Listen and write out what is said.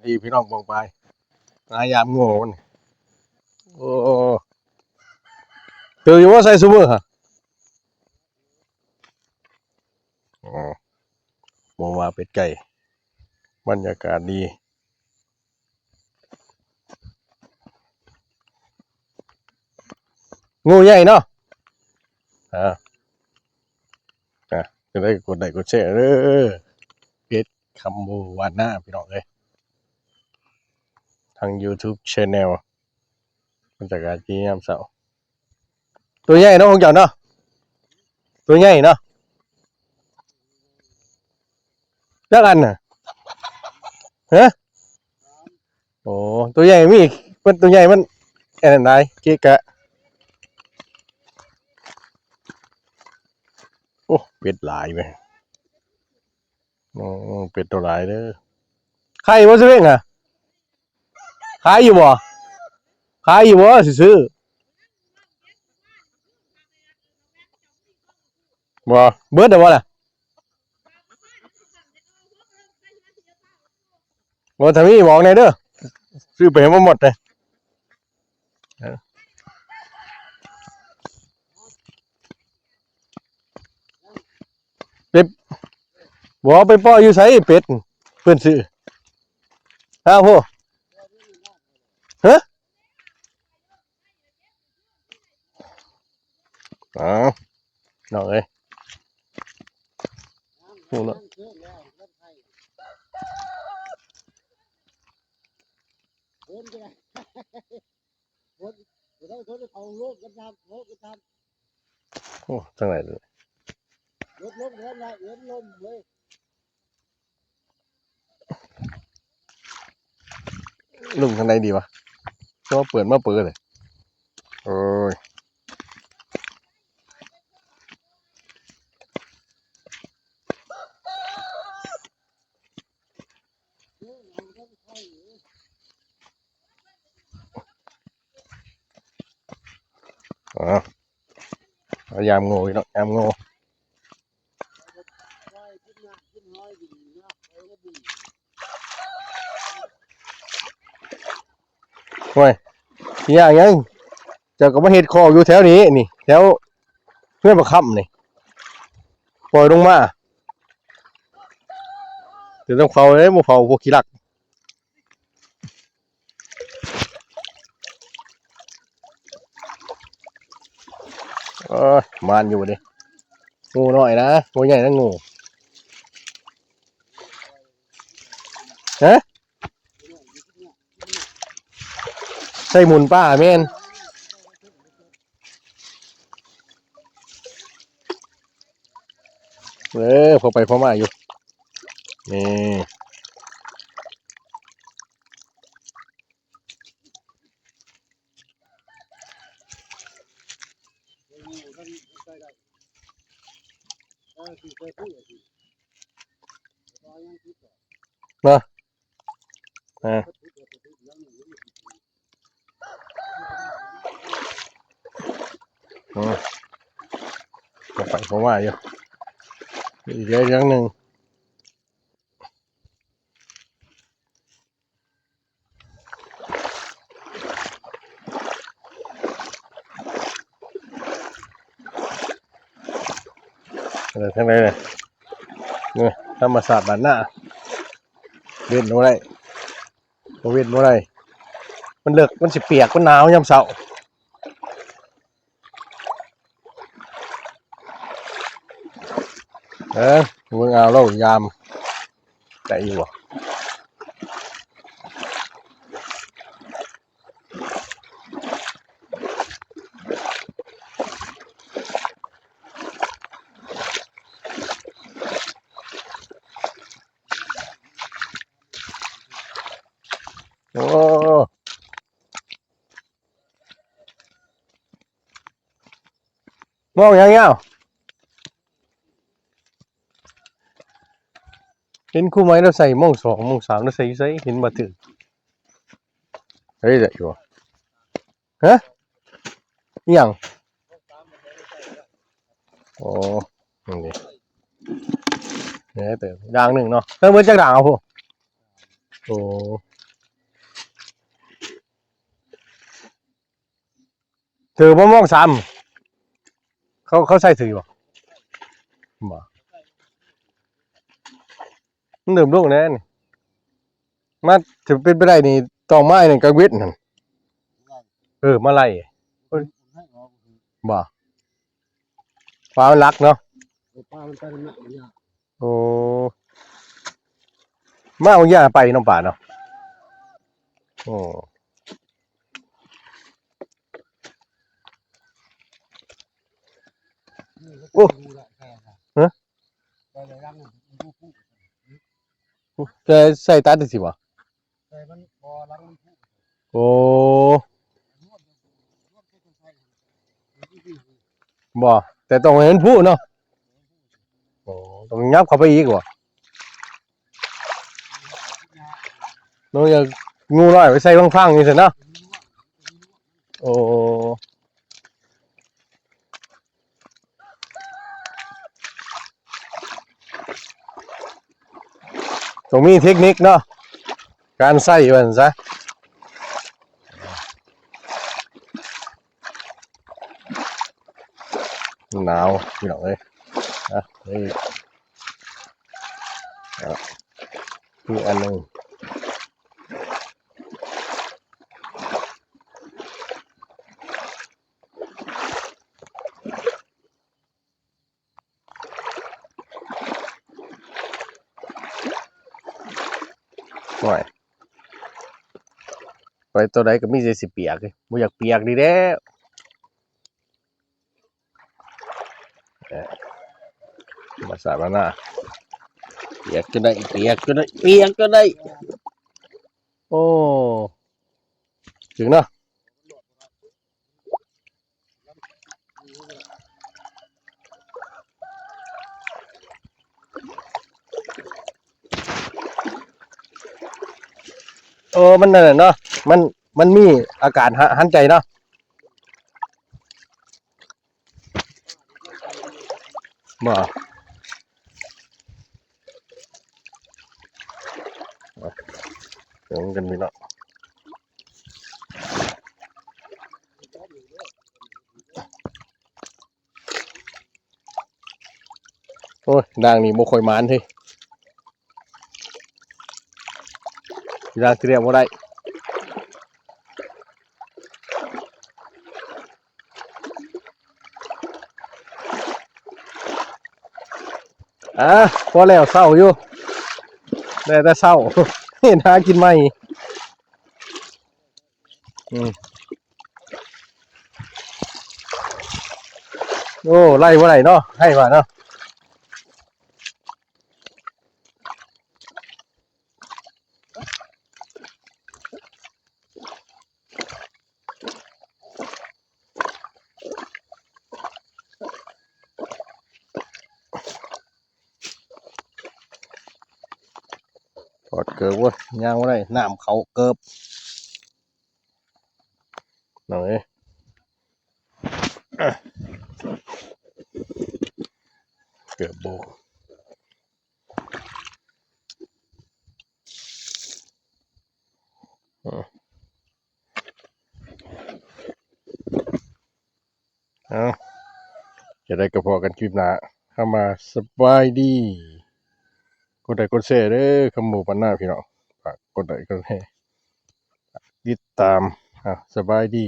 ທີ່ພີ່ນ້ອງປ້ອງປາຍ ມາຢາມງູມັນ. ໂອ້ ຖືກຢູ່ບໍ່ ໃສ່ຊຸມື້ຫະ? ອໍ ບໍ່ວ່າເປັດໄກ່ ບັນຍາກາດດີ. ງູໃຫຍ່ເນາະ. ອ່າ ອ່າ ຈັ່ງໃດກໍກົດໄລກົດແຊເດີ ເພຈຄຳບູວານາ ພີ່ນ້ອງເອີຍ ທາງຢູທູບແຊນແນວ ບັນຍາກາດຍາມເຊົ້າ. ຕົວໃຫຍ່ເນາະຂອງເຈົ້າເນາະ ຕົວໃຫຍ່ເນາະ. ຈັກອັນນະ? ຮະ? ໂອ້ ຕົວໃຫຍ່ມີ ເພິ່ນຕົວໃຫຍ່ມັນອັນນັ້ນຫຼາຍ ເກະກະ. ໂອ້ ເປັດຫຼາຍເວີຍ. ໂອ້ ເປັດໂຕຫຼາຍເດີ. ໄຂ່ບໍ່ສະເວັງຫະ? ຂາຍຢູ່ບໍ່? ຂາຍຢູ່ບໍ່? ຊິຊື້ບໍ່? ເບິດແລ້ວບໍ່ລະ? ບໍ່ ຖ້າມີບອກແດ່ເດີ ຊື້ໄປໃຫ້ມັນໝົດເດີ. ເປັດ ບໍ່ ໄປປ່ອຍຢູ່ໃສເປັດ? ເພິ່ນຊື້ ອ້າວໂຫ ຮະ? ອ້າວ ນ້ອງເອີຍ ໂຫເນາະ. ໂອ້ ທາງໃດເລີຍ ລົງທາງໃດດີວະ? ກໍເປີດມາເປີດເລີຍ. ໂອ້ຍ. ອ້າວ ມາຢາມງູອີກເນາະ ຢາມງູ. ໂອ້ຍ ຊິຍາກຫຍັງ ເຈົ້າກໍມາເຮັດຄອກຢູ່ແຖວນີ້ນີ້ ແຖວເຮືອນບັກຄຳນີ້ ປ່ອຍລົງມາ ແຕ່ຕ້ອງເຝົ້າເດ້ ບໍ່ເຝົ້າພວກຂີ້ລັກ. ເອີຍ ມານຢູ່ເດ້ ງູນ້ອຍນະ ງູໃຫຍ່ນະງູ ຮະ? ໃສ່ໝູນປາແມ່ນ ເອີ ພໍໄປພໍມາຢູ່ ນີ້. ເນາະ ເອີ ອືມ ພໍໄປພໍມາຢູ່ ອີກເລື່ອງໜຶ່ງ. ເອີ ທາງໃດນີ້ ນີ້ທຳມະຊາດບ້ານນາ ເວັນບໍ່ໄດ້ ບໍ່ເວັນບໍ່ໄດ້ ມັນເລິກ ມັນຊິປຽກ ມັນໜາວຍາມເຊົ້າ. ເອີ ເບິ່ງເອົາລະ ຍາມໄດ້ຢູ່ບໍ່? ໂອ້ ມອງຫຍັງຍາວ? ເຫັນຄູໃໝ່ລາວໃສ່ໂມງສອງ ໂມງສາມ ລາວໃສ່ຢູ່ໃສ? ເຫັນບໍ່ຖືກ. ເຮີ້ຍ ໄດ້ຢູ່ບໍ່? ຮະ? ອີຫຍັງ? ໂອ້ ນີ້ ນີ້ເຕີມ ດ່າງໜຶ່ງເນາະ. ເຕີມເບິດຈັກດ່າງເອົາພຸ້ນ? ໂອ້ ຖືບໍ່ ມ.ສາມ ເຂົາ ເຂົາໃສ່ຖືບໍ່? ບໍ່ ມັນເລີ່ມລົງແລ້ວນີ້ ມາ ຖ້າເປັນໄປໄດ້ນີ້ ຕ້ອງມາອັນນັ້ນກາງເວັນຫັ້ນ ເອີ ມາໄລ່ ບໍ່ ປາມັນຫຼັກເນາະ ເອີ ປາມັນໄປນຳ ໂອ້ ມາບາງຢ່າງໄປເນາະ ປາເນາະ ໂອ້ ໂອ້ ຮະ ແຕ່ໃສ່ຕັດຈັ່ງຊີ້ບໍ່? ໂອ້ ບໍ່ ແຕ່ຕ້ອງໃຫ້ມັນພຸເນາະ ໂອ້ ຕ້ອງຫຍັບເຂົ້າໄປອີກບໍ່? ເນາະ ຢ່າງູນ້ອຍໄປໃສ່ພັງໆ ຈັ່ງຊີ້ເນາະ ໂອ້ ຕ້ອງມີເທັກນິກເນາະ ການໃຊ້ວ່າຊັ້ນຊະ ໜາວພີ່ນ້ອງເອີຍ ອ່ະ ນີ້ ອ່ະ ອີກອັນໜຶ່ງ ໂອ້ຍ ໄປໂຕໃດກໍມີແຕ່ຊິປຽກ ບໍ່ຢາກປຽກນີ້ແຫຼະ ເອີ ມາສາມານາ ປຽກຈົນໄດ້ ປຽກຈົນໄດ້ ປຽກຈົນໄດ້ ໂອ້ ເຖິງເນາະ ເອີ ມັນນັ້ນແຫຼະເນາະ ມັນ ມັນມີອາການ ຫ- ຫັນໃຈເນາະ ບໍ່ ເບິ່ງກັນພີ່ນ້ອງ ໂອ້ຍ ດ່າງນີ້ບໍ່ຄ່ອຍໝານເດ ດ່າງທີ່ແລ້ວບໍ່ໄດ້ ອ່າ ພໍແລ້ວ ເຊົາຢູ່ ໄດ້ແຕ່ເຊົາ ເຮັດຫາກິນໃໝ່ ອືມ ໂອ້ ໄລ່ບໍ່ໄດ້ເນາະ ໃຫ້ວ່າເນາະ ຖອດເກີບເວີຍ ຍ່າງບໍ່ໄດ້ ນ້ຳເຂົ້າເກີບ ນ້ອງເອີຍ ເກີບໂບ ເອົາ ຈັ່ງໃດກໍພໍ້ກັນຄລິບໜ້າ ເຮົາມາ ສະບາຍດີ ກົດໄລກົດແຊເດີ ຄຳໝູ່ບ້ານນາ ພີ່ນ້ອງ ຝາກກົດໄລກົດແຊ ຕິດຕາມ ເອົາ ສະບາຍດີ.